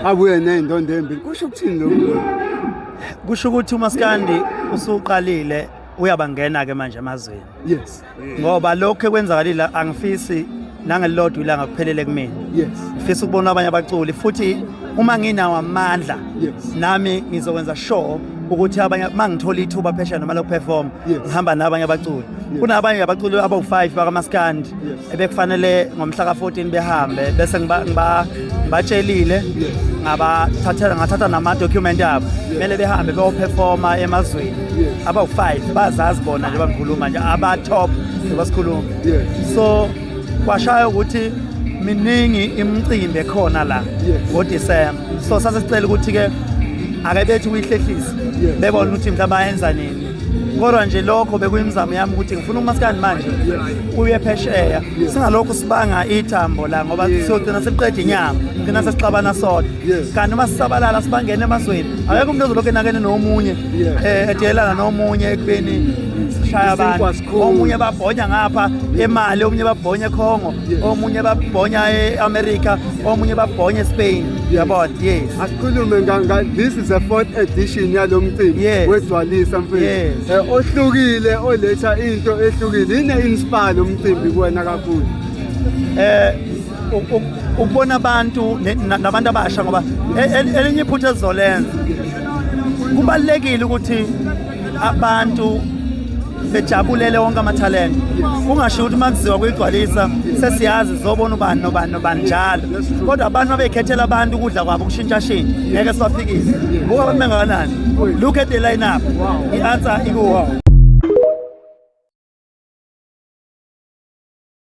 Abuye ney'ndondo ey'mbili. Kusho ukuthini lokhu? Kusho ukuthi umaskandi usuqalile uyabangena ke manje emazweni. Ngoba lokho ekwenzakalile angifisi nangelilodwa ilanga kuphelele kumina. Ngifisa ukubona abanye abaculi futhi uma nginawo amandla nami ngizokwenza sure ukuthi abanye mangithola ithuba phesheya noma lokuperform ngihamba nabanye abaculi. Kunabanye abaculi abawu-5 bakamaskandi ebekufanele ngomhla ka-14 behambe bese ngibatshelile ngabathathela ngathatha nama-document abo kumele behambe beyoperforma emazweni abawu-5 bazazi bona nje bangikhuluma nje aba-top njengoba sikhuluma. So kwashaya ukuthi miningi imicimbi ekhona la ngoDisemba, so sase sicela ukuthi-ke ake bethi uyihlehlise bebone ukuthi mhlawumbe bayenza nini. Kodwa nje lokho bekuyimizamo yami ukuthi ngifuna umaskandi manje uye phesheya, singalokhu sibanga ithambo la ngoba siyogcina siqeda inyama, gcina sesixabana sodwa. Kanti uma sisabalala sibangena emazweni, akekho umuntu ozolokhu enakene nomunye, edelana nomunye ekubeni sishaya Isinkwa abantu. sikhulu. Omunye babhonya ngapha eMali, omunye babhonya eCongo, omunye babhonya e-America, omunye babhonya eSpain, uyabona? Yes. Asikhulume this is the fourth edition yalo mcimbi wegcwalisa mfethu. Ohlukile, oletha into ehlukile. Yini inspire lo mcimbi kuwena kakhulu? Ukubona abantu nabantu abasha, ngoba elinye iphutha esizolenza, kubalulekile ukuthi abantu bejabulele wonke amathalente, kungashiwo ukuthi uma kuziwa kuyigcwalisa sesiyazi zobona ubani nobani nobani njalo, kodwa abantu mabekhethela abantu ukudla kwabo kushintshashintsha ngeke sibaphikise. Buka abantu bengakanani, look at the line up, i-answer ikuwo.